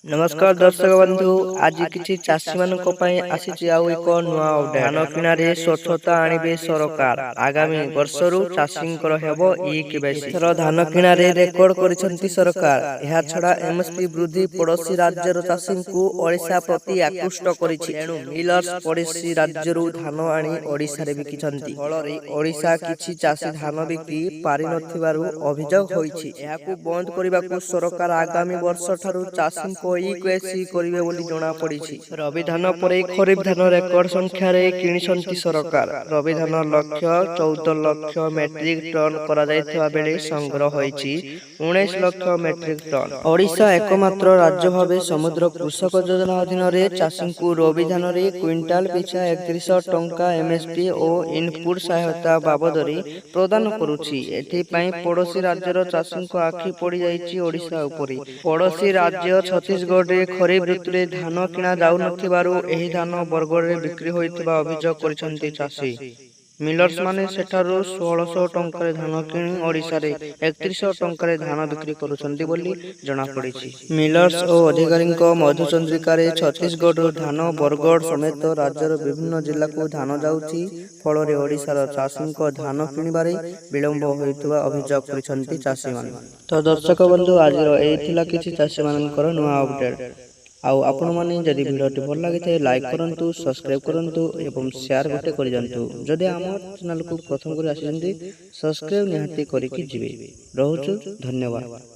ନମସ୍କାର ଦର୍ଶକ ବନ୍ଧୁ, ଆଜି କିଛି ଚାଷୀମାନଙ୍କ ପାଇଁ ଆସିଛି ଆଉ ଏକ ନୂଆ ଅପଡେଟ୍। ଧାନ କିଣାରେ ସ୍ୱଚ୍ଛତା ଆଣିବେ ସରକାର। ଆଗାମୀ ବର୍ଷରୁ ଚାଷୀଙ୍କର ହେବ ଇ କେୱାଇସି। ଏଥର ଧାନ କିଣାରେ ରେକର୍ଡ କରିଛନ୍ତି ସରକାର। ଏହାଛଡା ଏମଏସପି ବୃଦ୍ଧି ପଡୋଶୀ ରାଜ୍ୟର ଚାଷୀଙ୍କୁ ଓଡ଼ିଶା ପ୍ରତି ଆକୃଷ୍ଟ କରିଛି। ଏଣୁ ମିଲର୍ସ ପଡୋଶୀ ରାଜ୍ୟରୁ ଧାନ ଆଣି ଓଡ଼ିଶାରେ ବିକିଛନ୍ତି। ଫଳରେ ଓଡ଼ିଶା କିଛି ଚାଷୀ ଧାନ ବିକି ପାରିନଥିବାରୁ ଅଭିଯୋଗ ହୋଇଛି। ଏହାକୁ ବନ୍ଦ କରିବାକୁ ସରକାର ଆଗାମୀ ବର୍ଷଠାରୁ ଚାଷୀଙ୍କ ଇ କେୱାଇସି କରିବେ ବୋଲି ଜଣାପଡ଼ିଛି। ରବି ଧାନ ପରେ ଖରିଫ ଧାନ ରେକର୍ଡ ସଂଖ୍ୟାରେ କିଣିଛନ୍ତି ସରକାର। ରବି ଧାନ ଲକ୍ଷ୍ୟ 14 ଲକ୍ଷ ମେଟ୍ରିକ ଟନ୍ କରାଯାଇଥିବା ବେଳେ ସଂଗ୍ରହ ହୋଇଛି 19 ଲକ୍ଷ ମେଟ୍ରିକ ଟନ୍। ଓଡ଼ିଶା ଏକମାତ୍ର ରାଜ୍ୟ ଭାବେ ସମୃଦ୍ଧ କୃଷକ ଯୋଜନା ଅଧୀନରେ ଚାଷୀଙ୍କୁ ରବି ଧାନରେ କୁଇଣ୍ଟାଲ ପିଛା 3100 ଟଙ୍କା ଏମଏସପି ଓ ଇନପୁଟ ସହାୟତା ବାବଦରେ ପ୍ରଦାନ କରୁଛି। ଏଥିପାଇଁ ପଡୋଶୀ ରାଜ୍ୟର ଚାଷୀଙ୍କ ଆଖି ପଡ଼ିଯାଇଛି ଓଡ଼ିଶା ଉପରେ। ପଡୋଶୀ ରାଜ୍ୟ ଛତିଶଗଡ଼ରେ ଖରିଫ ଋତୁରେ ଧାନ କିଣା ଯାଉନଥିବାରୁ ଏହି ଧାନ ବରଗଡ଼ରେ ବିକ୍ରି ହୋଇଥିବା ଅଭିଯୋଗ କରିଛନ୍ତି ଚାଷୀ। ମିଲର୍ସମାନେ ସେଠାରୁ 1600 ଟଙ୍କାରେ ଧାନ କିଣି ଓଡ଼ିଶାରେ 3100 ଟଙ୍କାରେ ଧାନ ବିକ୍ରି କରୁଛନ୍ତି ବୋଲି ଜଣାପଡ଼ିଛି। ମିଲର୍ସ ଓ ଅଧିକାରୀଙ୍କ ମଧୁଚନ୍ଦ୍ରିକାରେ ଛତିଶଗଡ଼ରୁ ଧାନ ବରଗଡ଼ ସମେତ ରାଜ୍ୟର ବିଭିନ୍ନ ଜିଲ୍ଲାକୁ ଧାନ ଯାଉଛି। ଫଳରେ ଓଡ଼ିଶାର ଚାଷୀଙ୍କ ଧାନ କିଣିବାରେ ବିଳମ୍ବ ହେଉଥିବା ଅଭିଯୋଗ କରିଛନ୍ତି ଚାଷୀମାନେ। ତ ଦର୍ଶକ ବନ୍ଧୁ, ଆଜିର ଏଇ ଥିଲା କିଛି ଚାଷୀମାନଙ୍କର ନୂଆ ଅପଡେଟ୍। ଆଉ ଆପଣମାନେ ଯଦି ଭିଡ଼ିଓଟି ଭଲ ଲାଗିଥାଏ, ଲାଇକ୍ କରନ୍ତୁ, ସବସ୍କ୍ରାଇବ୍ କରନ୍ତୁ ଏବଂ ସେୟାର ଗୋଟେ କରିଦିଅନ୍ତୁ। ଯଦି ଆମ ଚ୍ୟାନେଲକୁ ପ୍ରଥମ କରି ଆସିଛନ୍ତି, ସବସ୍କ୍ରାଇବ୍ ନିହାତି କରିକି ଯିବେ। ରହୁଛୁ, ଧନ୍ୟବାଦ।